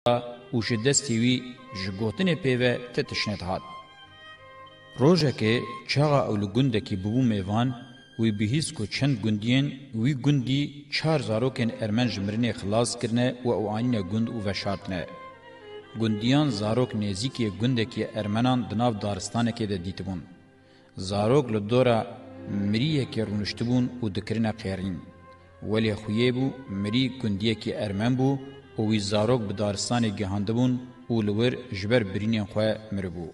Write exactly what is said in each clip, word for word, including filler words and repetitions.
û ji destê wî ji gotinê pê ve ti tiştine dihat. Rojekê çaxa ew li gundekî bûbû mêvan, wî bihîst ku çend gundiyên wî gundî çar zarokên ermen ji mirinê xilas kirine û ew anîne gund û veşartine. Gundiyan zarok nêzîkê gundekî ermenan di nav daristanekê de dîtibûn. Zarok li dora miriyekê rûniştibûn û dikirine qêrîn. Welê xuyê bû, mirî gundiyekî ermen bû û wî zarok bi daristanê gihandibûn û li wir ji ber birînên xwe miribû.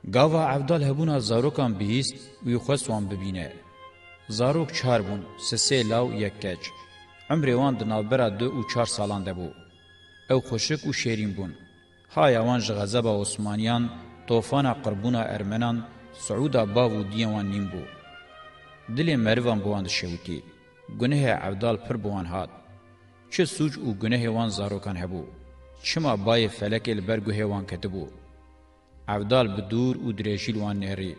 Gava Evdal hebûna zarokan bihîst, wî xwest wan bibîne. Zarok çar bûn, sisê law, yek keç. Umrê wan di navbera du û çar salan de bû. Ew xweşik û şêrîn bûn. Haya wan ji xezeba Osmaniyan, tofana qirbûna ermenan, siûda bav û diyên wan nîn bû. Dilê merivan bi wan dişewitî. Gunehê Evdal pir bi wan hat. Çi sûc û gunehê wan zarokan hebû? Çima bayê felekê li ber guhê wan ketibû? Evdal bi dûr û dirêjî li wan nêrî.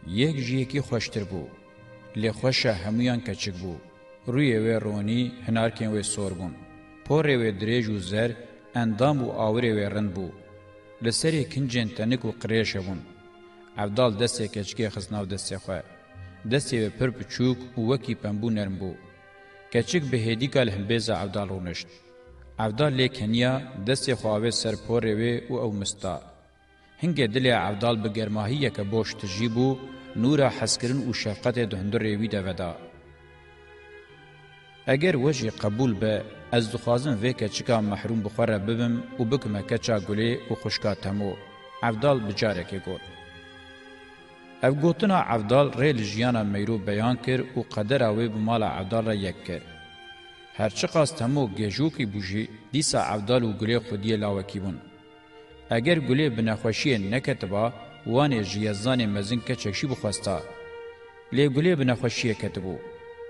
Yek ji yekî xweştir bû. Lê xweşa hemûyan keçik bû. Rûyê wê ronî, hinarkên wê sor bûn. Porê wê dirêj û zer, endam û awirê wê rind bû. Li serê kincên tenik û qirêj hebûn. Evdal destê keçikê xist nav destê xwe. Destê wê pir piçûk û wekî pembû nerm bû. Keçik bi hêdîka li himbêza Evdal rûnişt. Evdal lê keniya, destê xwe avêt ser porê wê û ew mist da. Hingê dilê Evdal bi germahiyeke boş tijî bû, nûra hezkirin û şefqetê di hundirê wî de veda. Eger we jî qebûl be, ez dixwazim vê keçika mehrûm bi xwe re bibim û bikime keça Gulê û xwişka Temo, Evdal bi carekê got. Ev gotina Evdal rê li jiyana Meyro beyan kir û qedera wê bi mala Evdal re yek kir. Her çiqas Temo gejokî bû jî, dîsa Evdal û Gulê xwediyê lawekî bûn. Eger Gulê bi nexweşiyê neketiba, wanê ji Yezdanê mezin keçek jî bixwesta. Lê Gulê bi nexweşiyê ketibû.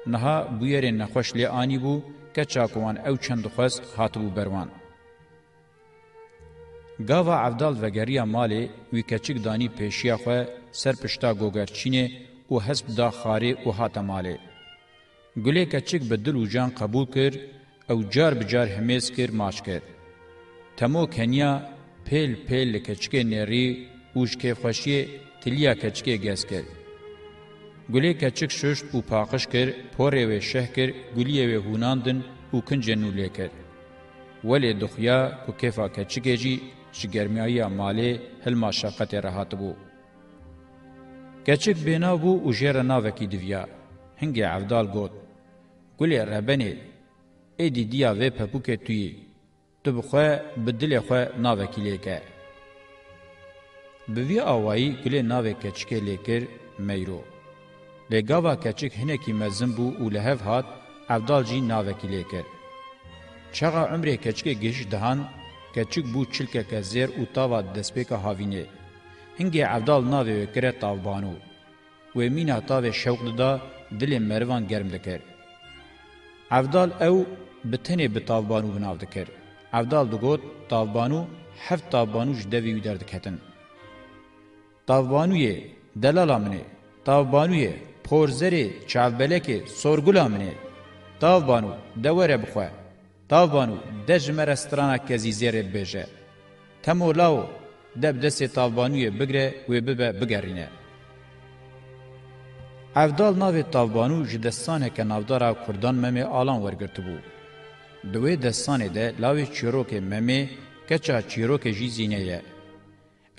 Niha bûyerên nexweş lê anîbû, keça ku wan ew çend dixwest, hatibû ber wan. Gava Evdal vegeriya malê, wî keçik danî pêşiya xwe ser pişta gogerçînê û hesp da xarê û hate malê. Gulê keçik bi dil û can qebûl kir, ew car bi car himêz kir, maç kir. Temo keniya pêl pêl li keçikê nêrî û ji kêfxweşiyê tiliya keçikê gez kir. Gulê keçik şuşt û paqij kir, porê wê şeh kir, guliyê wê hûnandin û kincê nû lê kir. Welê dixuya ku kêfa keçikê jî ji germiyayiya malê hilma şefqetê re hatibû. Keçik bênav bû û jê re navekî diviya. Hingê Evdal got, Gulê rebenê, êdî diya vê pepûkê tu yî. Tu bi xwe, bi dilê xwe navekî lê ke. Bi vî awayî Gulê navê keçikê lê kir Meyro. Lê gava keçik hinekî mezin bû û li hev hat, Evdal jî navekî lê kir. Çaxa umrê keçikê gihişt dehan, keçik bû çilkeke zêr û tava destpêka havînê. Hingê Evdal navê wê kire Tavbanû. Wê mîna tavê şewq dida, dilê merivan germ dikir. Evdal ew bi tenê bi Tavbanû bi nav dikir. Evdal digot, Tavbanû, heft Tavbanû ji devê wî derdiketin. Tavbanûyê, delala min ê, Tavbanûyê, porzerê, çavbelekê, sorgula min ê. Tavbanû, de were bi xwe. Tavbanû, de ji me re strana Kezîzêrê bibêje. Temo lawo, de bi destê Tavbanûyê bigire, wê bibe bigerîne. Evdal navê Tavbanû ji destaneke navdara Kurdan Memê Alan wergirtibû. Di wê destanê de lawê çîrokê Memê, keça çîrokê jî Zîne ye.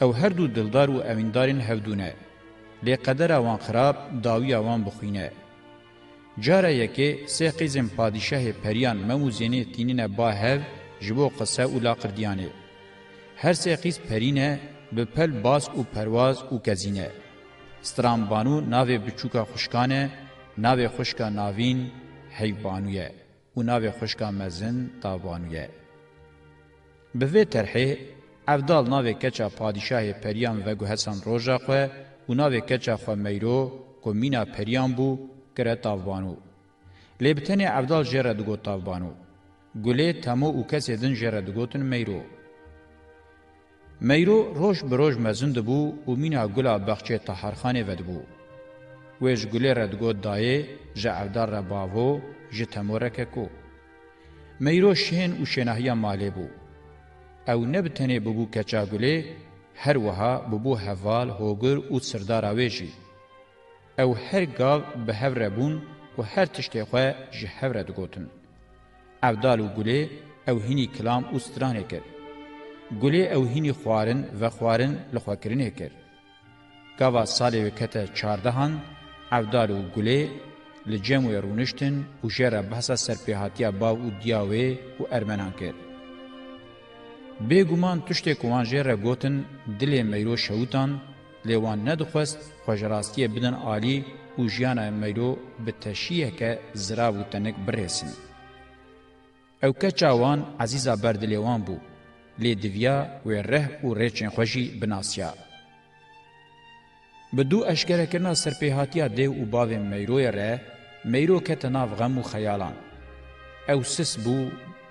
Ew her du dildar û ewîndarên hevdû ne. Lê qedera wan xirab, dawiya wan bi xwîn e. Cara yekê sê qîzên padîşahê periyan Mem û Zênê tînine ba hev ji bo qise û laqirdiyanê. Her sê qîz perî ne, bi pel Bask û Perwaz û Kezî ne. Stranbanû navê biçûka xwişkan e, navê xwişka navîn Heyvbanû ye. û navê xwişka mezin Tavbanû ye. Bi vê terhê Evdal navê keça padîşahê periyan veguhesan roja xwe û navê keça xwe Meyro ku mîna periyan bû, kire Tavbanû. Lê bi tenê Evdal jê re digot Tavbanû. Gulê, Temo û kesê din jê re digotin Meyro. Meyro roj bi roj mezin dibû û mîna gula baxçê Taharxanê vedibû. Wê ji Gulê re digot dayê, ji Evdal re bavo, ji Temo re keko. Meyro şên û şênahiya malê bû. Ew ne bi tenê bibû keça Gulê, her wiha bibû heval, hogir û sirdara wê jî. Ew her gav bi hev re bûn û her tiştê xwe ji hev re digotin. Evdal û Gulê ew hînî kilam û stranê kir. Gulê ew hînî xwarin, vexwarin, lixwekirinê kir. Gava salê wê kete çardehan, Evdal û Gulê li cem wê rûniştin û jê re behsa serpêhatiya bav û diya wê û ermenan kir. Bêguman tiştê ku wan jê re gotin, dilê Meyro şewitand, lê wan nedixwest xwe ji rastiyê bidin alî û jiyana Meyro bi teşiyeke zirav û tenik birêsin. Ew keça wan ezîza ber dilê wan bû, lê diviya wê reh û rêçên xwe jî binasiya. Bi dû eşkerekirina serpêhatiya dê û bavên Meyroyê re, Meyro kete nav xem û xeyalan. Ew sis bû,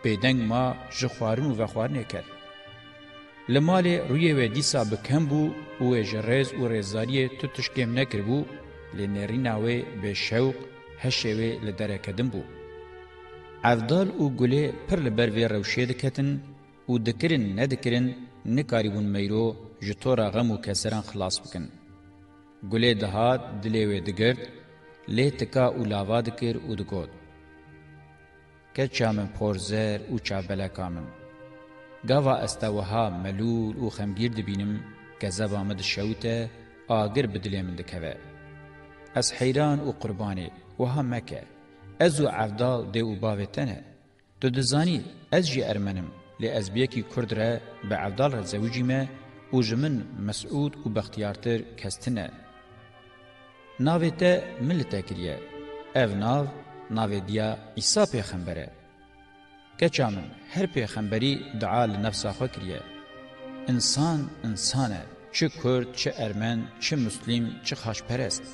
bêdeng ma, ji xwarin û vexwarinê ket. Li malê rûyê wê dîsa bi kem bû û wê ji rêz û rêzdariyê tu tişt kêm nekiribû, lê nêrîna wê bêşewq, heşê wê li dereke din bû. Evdal û Gulê pir li ber vê rewşê diketin û dikirin nedikirin nikarîbûn Meyro ji tora xem û keseran xilas bikin. Gulê dihat, dilê wê digirt, lê tika û lava dikir û digot, Keça min porzer û çavbeleka min. Gava ez te wiha melûl û xemgîr dibînim, kezeba min dişewite, agir bi dilê min dikeve. Ez heyran û qurbanê, wiha meke. Ez û Evdal dê û bavê te ne. Tu dizanî, ez jî ermen im, lê ez bi yekî kurd re, bi Evdal re zewicîme û ji min mesûd û bextiyartir kes tine. Navê te min li te kiriye. Ev nav, navê diya Îsa pêxember e. Keça min, her pêxemberî dua li nefsa xwe kiriye. Însan, însan e. Çi kurd, çi ermen, çi muslîm, çi xaçperest.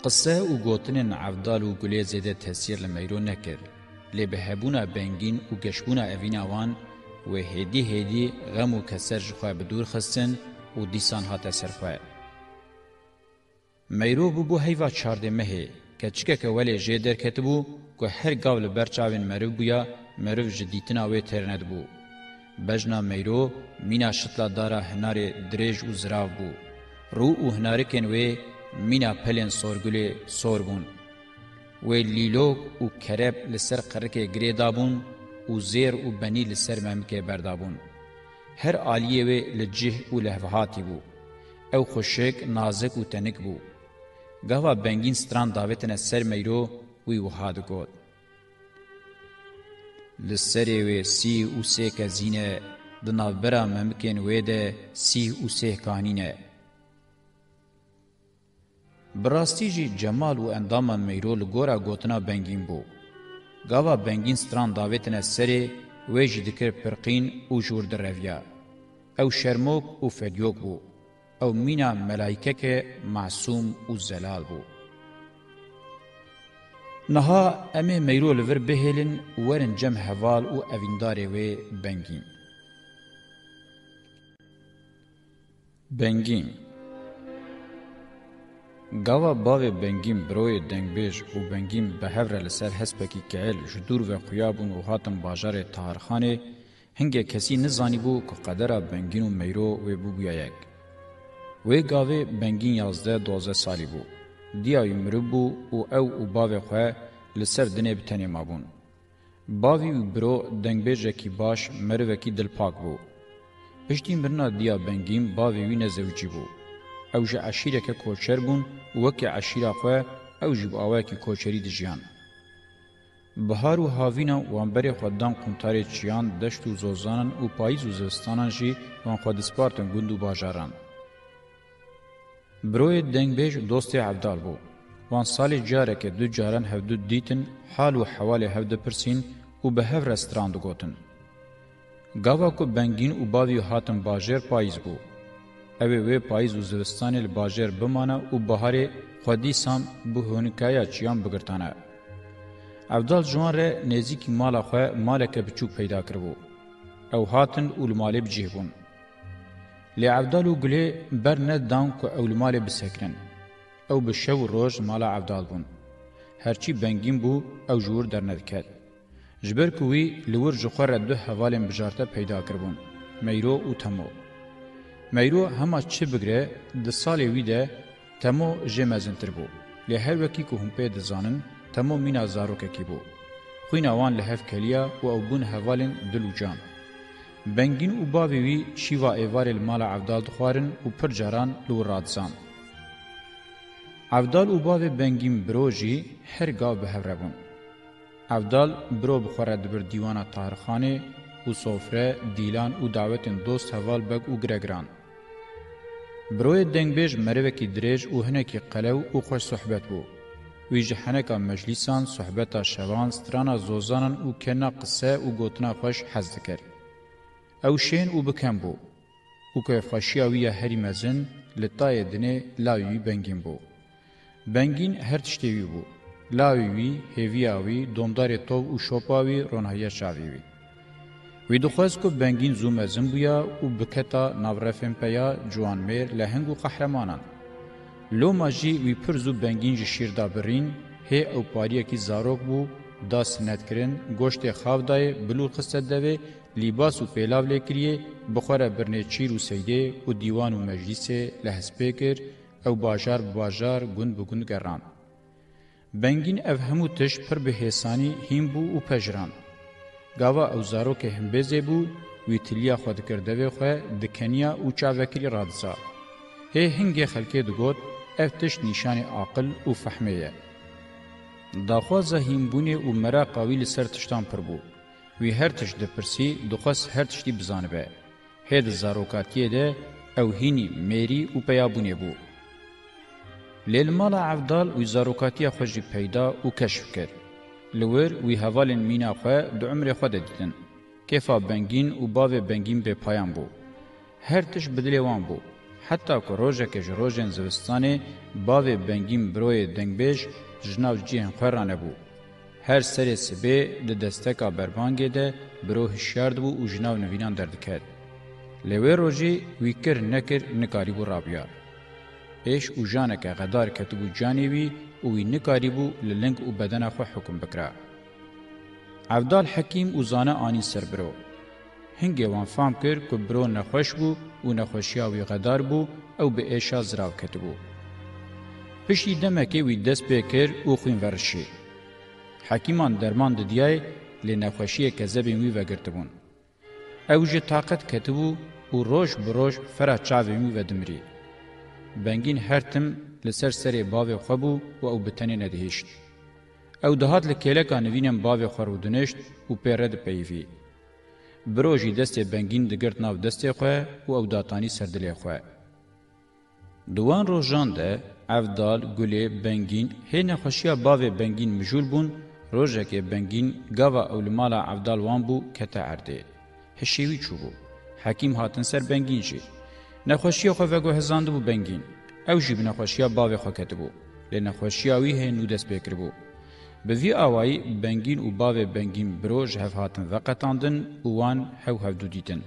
Qise û gotinên Evdal û Gulê zêde tesîr li Meyro nekir. Lê bi hebûna Bengîn û geşbûna evîna wan, wê hêdî hêdî xem û keser ji xwe bi dûr xistin û dîsan hate ser xwe. Meyro bûbû heyva çardê mehê, keçikeke welê jê derketibû ku her gav li ber çavên meriv bûya, meriv ji dîtina wê têr nedibû. Bejna Meyro mîna şitla dara hinarê dirêj û zirav bû. Rû û hinarikên wê mîna pelên sorgulê sor bûn. Wê lîlok û kereb li ser qirikê girê dabûn û zêr û benî li ser memikê berdabûn. Her aliyê wê li cih û lehvehatî bû. Ew xweşik, nazik û tenik bû. Gava Bengîn stran davêtine ser Meyro, wî wiha digot, Li serê wê sîh û sê kezîn e, di navbera memikên wê de sîh û sê kanîn e. Bi rastî jî cemal û endama Meyro li gora gotina Bengîn bû. Gava Bengîn stran davêtine serê, wê jî dikir pirqîn û ji wir direviya. Ew şermok û fedyok bû. Ew mîna melayikeke masûm û zelal bû. Niha em ê Meyro li vir bihêlin û werin cem heval û evîndarê wê Bengîn. Bengîn. Gava bavê Bengîn, biroyê dengbêj û Bengîn bi hev re li ser hespekî kehil ji dûr ve xuya bûn û hatin bajarê Taharxanê, hingê kesî nizanîbû ku qedera Bengîn û Meyro wê bûbûya yek. Wê gavê Bengîn yazdeh duwazdeh salî bû. Diya wî miribû û ew û bavê xwe li ser dinê bi tenê mabûn. Bavî wî biro dengbêjekî baş, merivekî dilpak bû. Piştî mirina diya Bengîn bavê wî nezewicî bû. Ew ji eşîreke koçer bûn û wekî eşîra xwe ew jî bi awayekî koçerî dijiyan. Bihar û havînan wan berê xwe dan quntarê çiyan, deşt û zozanan û payîz û zivistanan jî wan xwe dispartin gund û bajaran. Biroyê dengbêj dostê Evdal bû. Wan salê careke du caran hevdu dîtin, hal û hewalê hev dipirsîn û bi hev re stran digotin. Gava ku Bengîn û bavî hatin bajêr payîz bû. Ew ê wê payîz û zivistanê li bajêr bimana û biharê xwe dîsan bi honikaya çiyan bigirtana. Evdal ji wan re nêzîkî mala xwe maleke biçûk peyda kiribû. Ew hatin û li malê bi cih bûn. Lê Evdal û Gulê ber nedan ku ew li malê bisekinin. Ew bi şev û roj mala Evdal bûn. Herçî Bengîn bû, ew ji wir dernediket. Ji ber ku wî li wir ji xwe re du hevalên bijarte peyda kiribûn, Meyro û Temo. Meyro hema çi bigire, di salê wî de Temo jê mezintir bû. Lê her wekî ku hûn pê dizanin, Temo mîna zarokekî bû. Xwîna wan li hev keliya û ew bûn hevalên dil û can. Bengîn û bavê wî şîva êvarê li mala Evdal dixwarin û pir caran li wir radizan. Evdal û bavê Bengîn Biro jî her gav bi hev re bûn. Evdal Biro bi xwe re dibir dîwana Tahirxanê û sofre, dîlan û dawetên dost, heval, beg û giregiran. Biroyê dengbêj merivekî dirêj û hinekî qelew û xweş sohbet bû. Wî ji heneka meclîsan, sohbeta şevan, strana zozanan û kena qise û gotina xweş hez dikir. Ew şên û bi kem bû û kêfxweşiya wî ya herî mezin li tayê dinê lawî wî Bengîn bû. Bengîn her tiştê wî bû. Lawî wî, hêviya wî, domdarê tov û şopa wî, ronahiya çavê wî. Wî dixwest ku Bengîn zû mezin bûya û biketa nav refên peya ciwanmêr, leheng û qehremanan. Loma jî wî pir zû Bengîn ji şîr da birîn, hê ew pariyekî zarok bû, da sinetkirin, goştê xav dayê, bilûr xiste devê, lîbas û pêlav lê kiriyê, bi xwe re birnê çîr û seydê û dîwan û meclîsê li hespê kir, ew bajar bi bajar, gund bi gund gerand. Bengîn ev hemû tişt pir bi hêsanî hîn bû û pejirand. Gava ew zarokê himbêzê bû, wî tiliya xwe dikir devê xwe, dikeniya û çavekirî radiza. Hê hingê xelkê digot, ev tişt nîşanê aqil û fehmê ye. Daxwaza hînbûnê û meraqa wî li ser tiştan pir bû. Wî her tişt dipirsî, dixwest her tiştî bizanibe. Hê di zarokatiyê de ew hînî mêrî û peyabûnê bû. Lê li mala Evdal wî zarokatiya xwe jî peyda û keşf kir. Li wir wî hevalên mîna xwe di umrê xwe de dîtin. Kêfa Bengîn û bavê Bengîn bêpayan bû. Her tişt bi dilê wan bû. Heta ku rojeke ji rojên zivistanê bavê Bengîn Biroyê dengbêj ji nav cihên xwe ranebû. Her serê sibê di desteka berbangê de Biro hişyar dibû û ji nav nivînan derdiket. Lê wê rojê wî kir nekir nikarîbû rabiya. Êş û janeke xedar ketibû canê wî û wî nikarîbû li ling û bedena xwe hukum bikira. Evdal hekîm û zane anîn ser Biro. Hingê wan fam kir ku Biro nexweş bû û nexweşiya wî xedar bû, ew bi êşa zirav ketibû. Piştî demekê wî dest pê kir û xwîn verişî. Hekîman derman didiyayê, lê nexweşiyê kezebên wî vegirtibûn. Ew ji taqet ketibû û roj bi roj fera çavên wî vedimirî. Bengîn her tim li ser serê bavê xwe bû û ew bi tenê nedihişt. Ew dihat li kêleka nivînên bavê xwe rûdinişt û pê re dipeyivî. Biro jî destê Bengîn digirt nav destê xwe û ew datanî ser dilê xwe. Di wan rojan de Evdal, Gulê, Bengîn hê nexweşiya bavê Bengîn mijûl bûn, rojekê Bengîn gava ew li mala Evdal wan bû kete erdê. Hişê wî çûbû. Hekîm hatin ser Bengîn jî. Nexweşiya xwe veguhezandibû Bengîn. Ew jî bi nexweşiya bavê xwe ketibû. Lê nexweşiya wî hê nû dest pê kiribû. Bi vî awayî Bengîn û bavê Bengîn Biro ji hev hatin veqetandin û wan hew hevdû dîtin.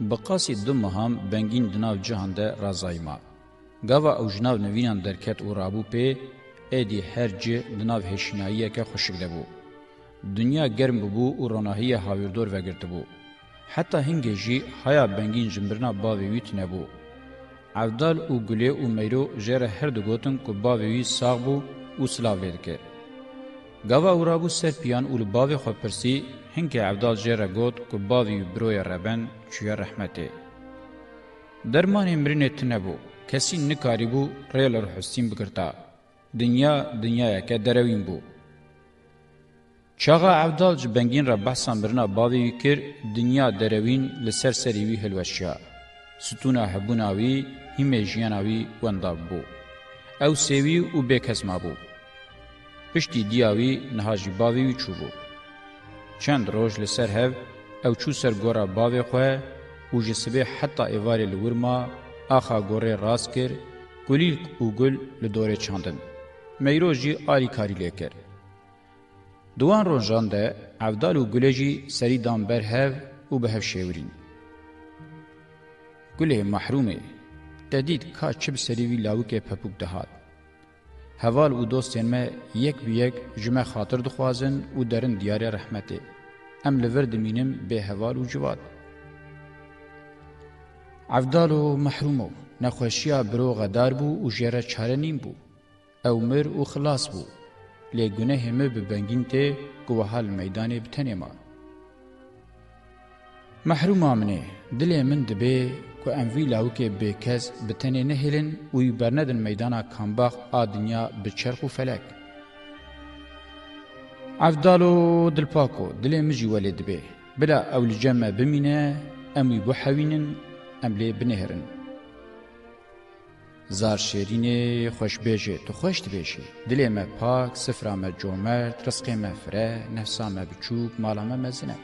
Bi qasî du mehan Bengîn di nav cihan de razayî ma. Gava ew ji nav nivînan derket û rabû pê, êdî her cih di nav hêşînayiyeke xweşik de bû. Dinya germ bûbû û ronahiyê hawîrdor vegirtibû. Heta hingê jî haya Bengîn ji mirina bavê wî tunebû. Evdal û Gulê û Meyro jê re her digotin ku bavê wî sax bû û silav lê dikir. Gava ew rabû ser piyan û li bavê xwe pirsî, hinkê Evdal jê re got ku bavê wî Biroyê Reben çûye rehmetê. Dermanê mirinê tune bû, kesî nikarîbû rê li Rihustîn bigirta. Dinya dinyayeke derewîn bû. Çaxa Evdal ji Bengîn re behsa mirina bavê wî kir, dinya derewîn li ser serê wî hilweşiya. Stûna hebûna wî, hîmê jiyana wî wenda bû. Ew sêwî û bêkes mabû. Piştî diya wî niha jî bavê wî çûbû. Çend roj li ser hev ew çû ser gora bavê xwe û ji sibê heta êvarê li wir ma, axa gorê rast kir, kulîlk û gul li dorê çandin. Meyro jî alîkarî lê kir. Di wan rojan de Evdal û Gulê jî serî dan ber hev û bi hev şêwirîn. Gulê mehrûmê, te dît ka çi bi serî vî lawikê pepûk dihat. Heval û dostên me yek bi yek ji me xatir dixwazin û derin diyarê rehmetê. Em li vir dimînin bê heval û civat. Evdalo mehrûmo, nexweşiya biro xedar bû û jê re çare nîn bû. Ew mir û xilas bû. Lê gunehê min bi Bengîn tê ku wiha li meydanê bi tenê ma. Mehrûma min ê, dilê min dibê ku em vî lawikê bêkes bi tenê nehêlin û wî bernedin meydana kambax a dinya bi çerx û felek. Evdalo dilpako, dilê min jî welê dibê. Bila ew li cem me bimîne, em wî bihewînin, em lê binihêrin. Zar şêrînê, xweşbêjê, tu xweş dibêjî. Dilê me pak, sifra me comert, rizqê me fire, nefsa me biçûk, mala me mezin e.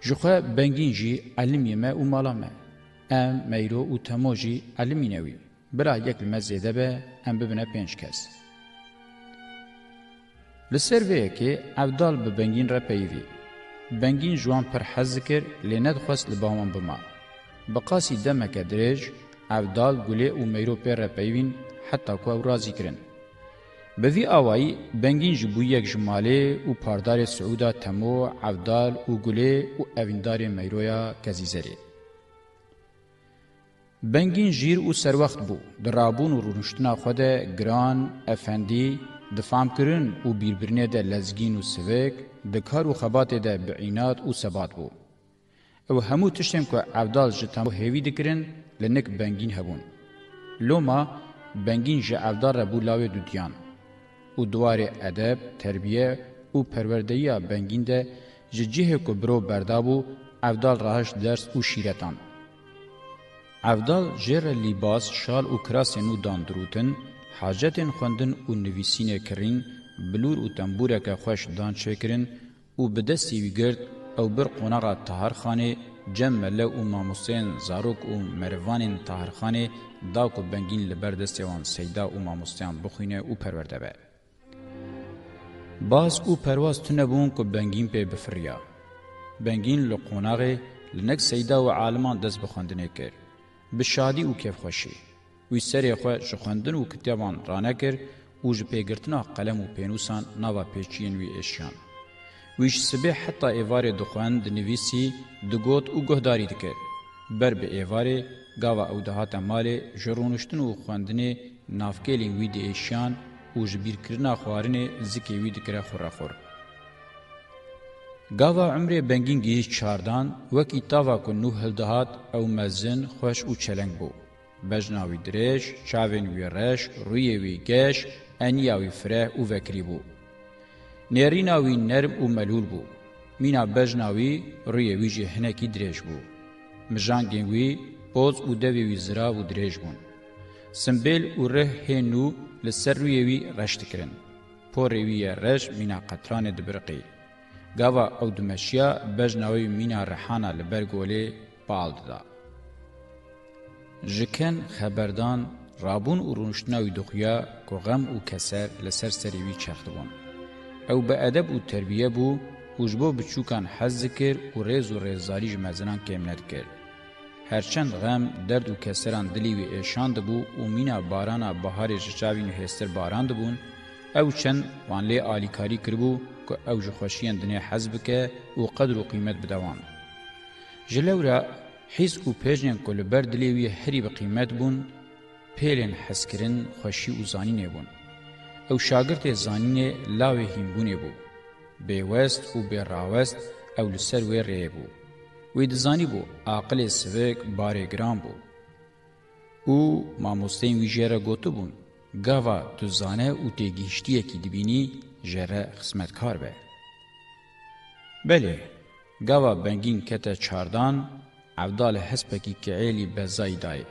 Ji xwe Bengîn jî elimî me û mala me. Em, Meyro û Temo jî elimîne wî. Bila yek li me zêde be, em bibine pênc kes. Li ser vê yekê Evdal bi Bengîn re peyivî. Bengîn ji wan pir hez dikir, lê nedixwest li ba wan bima. Bi qasî demeke dirêj Evdal, Gulê û Meyro pê re peyivîn heta ku ew razî kirin. Bi vî awayî Bengîn jî bû yek ji malê û pardarê Siûda Temo, Evdal û Gulê û evîndarê Meyroya Kezîzerê. Bengîn jîr û serwext bû. Di rabûn û rûniştina xwe de giran, efendî, di famkirin û bîrbirinê de lezgîn û sivik, di kar û xebatê de bi înat û sebat bû. Ew hemû tiştên ku Evdal ji Temo hêvî dikirin, li nik Bengîn hebûn. Loma Bengîn ji Evdal re bû lawê dudiyan. Û di warê edeb, terbiye û perwerdeyiya Bengîn de ji cihê ku biro berdabû, Evdal rahişt ders û şîretan. Evdal jê re lîbas, şal û kirasên nû dan dirûtin, hacetên xwendin û nivîsînê kirîn, bilûr û tembûreke xweş dan çêkirin û bi destê wî girt, ew bir qonaxa Taharxanê, cem mele û mamosteyên zarok û merivanên Taharxanê da ku Bengîn li ber destê wan seyda û mamosteyan bixwîne û perwerde be. Baz û perwaz tune bûn ku Bengîn pê bifiriya. Bengîn li qonaxê li nek seyda û aliman dest bi xwendinê kir. Bi şadî û kêfxweşî. Wî serê xwe ji xwendin û kitaban ranekir û ji pêgirtina qelem û pênûsan nava pêçiyên wî êşiyan. Wî ji sibê heta êvarê dixwend, dinivîsî, digot û guhdarî dikir. Ber bi êvarê, gava ew dihate malê, ji rûniştin û xwendinê navkêlên wî diêşiyan û ji bîrkirina xwarinê zikê wî dikire xurrexur. Gava umrê Bengîn gihîşt çardan, wekî tava ku nû hildihat, ew mezin, xweş û çeleng bû. Bejna wî dirêj, çavên wî reş, rûyê wî geş, eniya wî fireh û vekirî bû. Nêrîna wî nerm û melûl bû. Mîna bejna wî, rûyê wî jî hinekî dirêj bû. Mijangên wî, poz û devê wî zirav û dirêj bûn. Simbêl û rih hê nû li ser rûyê wî reş dikirin. Porê wî yê reş mîna qetranê dibiriqî. Gava ew dimeşiya, bejna wî mîna rihana li ber golê bal dida. Ji ken xeberdan, rabûn û rûniştina wî dixuya ku xem û keser li ser serê wî çex dibûn. Ew bi edeb û terbiye bû û ji bo biçûkan hez dikir û rêz û rêzdarî ji mezinan kêm nedikir. Her çend xem, derd û keseran dilî wî êşandibû û mîna barana biharê ji çavî wî hêstir barandibûn, ew çend wan lê alîkarî kiribû ku ew ji xweşiyên dinê hez bike û qedr û qîmet bide wan. Ji lewra hîs û pêjên ku li ber dilê wî herî bi qîmet bûn, pêlên hezkirin, xweşî û zanînê bûn. Ew şagirtê zanînê, lawê hînbûnê bû. Bêwest û bêrawest ew li ser wê rêyê bû. Wî dizanîbû aqilê sivik barê giran bû. Û mamosteyên wî jê re gotibûn, gava tu zane û têgihiştiyekî dibînî, jê re xizmetkar be. Belê, gava Bengîn kete çardan, Evdal hespekî kiêlî bezayî dayê.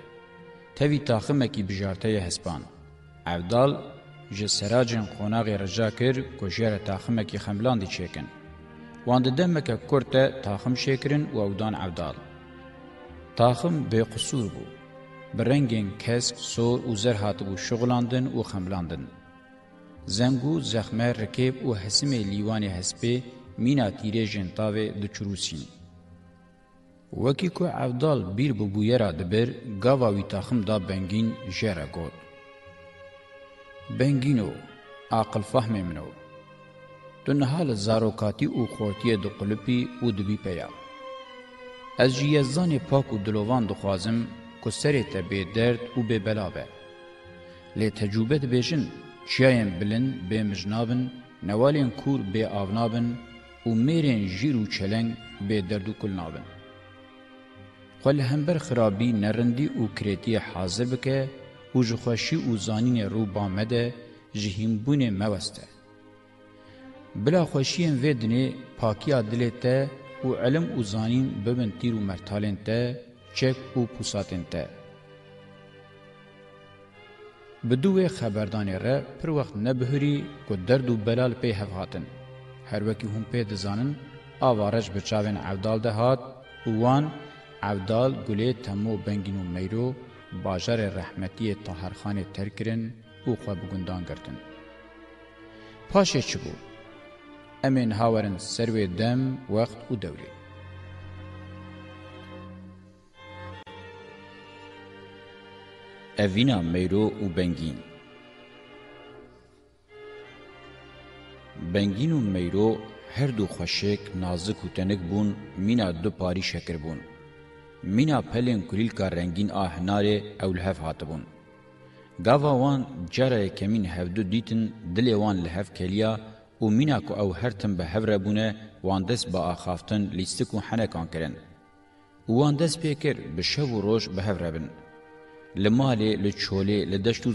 Tevî taximekî bijarteyê hespan. Evdal ji seracên qonaxê rica kir ku jê re taximekî xemlandî çêkin. Wan di demeke kurt de taxim çêkirin û ew dan Evdal. Taxim bêqisûr bû. Bi rengên kesk, sor û zer hatibû şixulandin û xemlandin. Zeng û zexme, rikêb û hesimê lîwanê hespê mîna tîrêjên tavê diçirûsîn. Wekî ku Evdal bîr bibûye re dibir, gava wî taxim da Bengîn, jê re got, Bengîno, aqilfahmê min o. Tu niha li zarokatî û xortiyê diqulipî û dibî peya. Ez ji Yezdana pak û dilovan dixwazim ku serê te bê derd û bê bela be. Lê tecrûbe dibêjin, çiyayên bilind bê mij nabin, newalên kûr bê av nabin û mêrên jîr û çeleng bê derd û kul nabin. Xwe li hember xirabî, nerindî û kirêtiyê hazir bike û ji xweşî û zanînê rû ba mede, ji hînbûnê meweste. Bila xweşiyên vê dinê pakiya dilê te û ilim û zanîn bibin tîr û mertalên te, çek û pûsatên te. Bi dû wê xeberdanê re pir wext nebihurî ku derd û bela li pey hev hatin. Her wekî hûn pê dizanin, ava reş bi çavên Evdal de hat û wan Evdal, Gulê, Temo, Bengîn û Meyro bajarê rehmetiyê Taherxanê terk kirin û xwe bi gundan girtin. Paşê çi bû? Em ê niha werin ser wê dem, wext û dewrê. Evîna Meyro û Bengîn. Bengîn û Meyro her du xweşik nazik û tenik bûn, mîna du parî şekir bûn. Mîna pelên kulîlka rengîn a hinarê ew li hev hatibûn. Gava wan cara yekemîn hevdu dîtin, dilê wan li hev keliya û mîna ku ew her tim bi hev re bûne, wan dest bi axaftin, lîstik û henekan kirin. Û wan dest pê kir bi şev û roj bi hev re bin. Li malê, li çolê, li deşt û